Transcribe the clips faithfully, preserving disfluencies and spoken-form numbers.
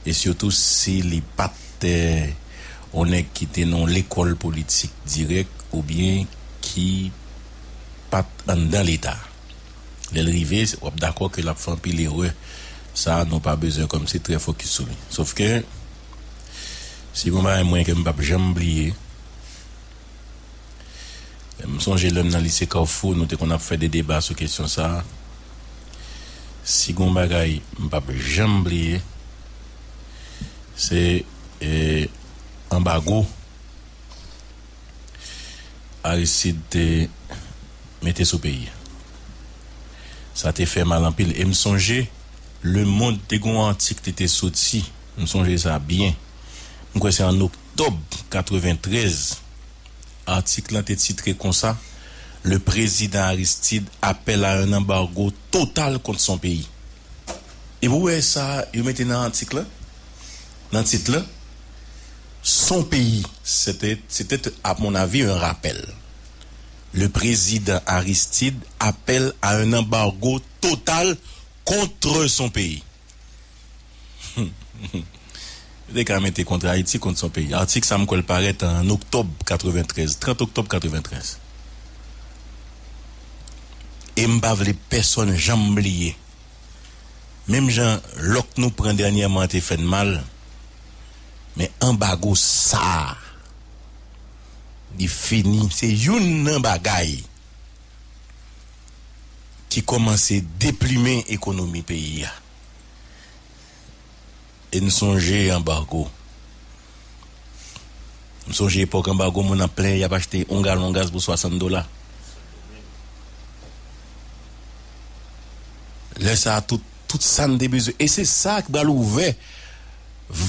E sitou si li pa t yon nèg ki te nan yon lekòl politik dirèk oubyen ki pa t anndan Leta. Lè l rive, w ap dakò ke l ap fè anpil erè. Sa a, nou pa bezwen kòmsi trè fokis sou li. Sòf ke, si gen yon bagay mwen ke m p ap janm bliye, m sonje lè m nan lise Kafou, nou te konn ap fè de deba sou kesyon sa a. Si gen yon bagay m p ap janm bliye, se, e, anbago Aristide te mete sou peyi a. Sa te fè mal anpil. E m sonje, Le Monde te gen yon atik li te soti. M sonje sa byen. M kwè se an oktòb katreventrèz. Atik lan te titre konsa, Le président Aristide appelle à un embargo total contre son pays. E pou w wè sa yo mete nan atik lan, nan tit lan, son pays, c'était, c'était, à mon avis, un rappel. Le président Aristide appelle à un embargo total contre son pays. Yo te ka mete kont Ayiti, kont son peyi. Atik sa, m kwè l parèt an oktòb katreventrèz, trant oktòb katreventrèz. E m pa vle pèsonn janm bliye. Menm jan lòk nou pran dènyèman an te fè n mal, men anbago sa a, li fini. Se youn nan bagay ki kòmanse deplimen ekonomi peyi a. E n sonje anbago. M sonje epòk anbago, moun ap plenyen y ap achte yon galon gaz pou swasant dola. Lè sa a, tout, tout sa n te bezwen. E se sa k pral ouvè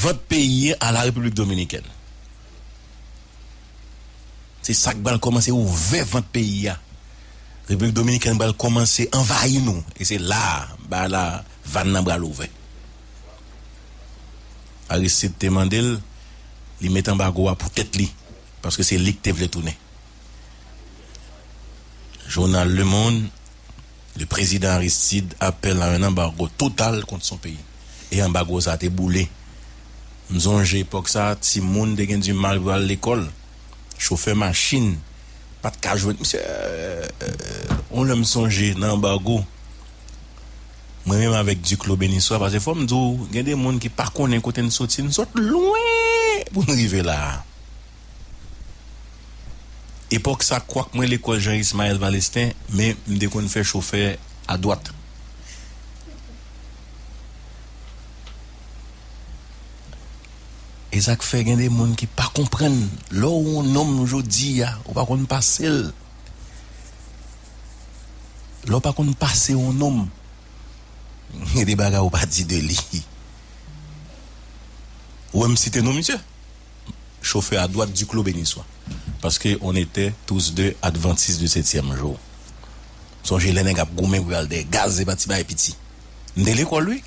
vant peyi a a la Repiblik Dominikèn. Se sa k pral kòmanse ouvè vant peyi a. Repiblik Dominikèn pral kòmanse anvayi nou. E se la a, ba la, vàn nan pral ouvè. Aristide te mande l, li met anbago a pou tèt li, paske se li k te vle tounen. Jounal Le Monde, Le président Aristide appelle à un embargo total contre son pays. E anbago sa a te boule. M sonje epòk sa a, timoun te gen dimal pou al lekòl. Chofè machin pa t ka jwenn. Misye, yon lè m sonje nan anbago. Mwen menm avèk Duclos Benissois, paske fò m di w, gen de moun ki pa konnen kote n soti. N sot lwen pou n rive la a. Epòk sa, kwak mwen lekòl Jean Ismaël Valestin, men m te konn fè chofè adwat. E sa k fè gen de moun ki pa konprann. Lè w yon nonm jodi a, ou pa konn pase l. Lè w pa konn pase yon nonm, gen de bagay ou pa di de li. Ou wè m site non misye? Chofè adwat Duclos Benissois. Paske on était tous deux adventistes du septième jour. Sonje lè nèg ap goumen pou y al dèyè gaz, se pa ti bagay piti. M te lekòl, wi.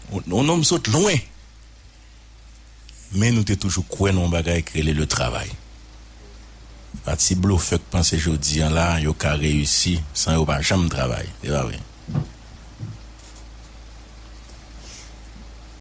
On, on nonm sot lwen. Men nou te toujou kwè nan yon bagay ki rele le travay. Pa ti blofè k panse jodi a la, yo ka reyisi san yo pa janm travay. Se pa vre.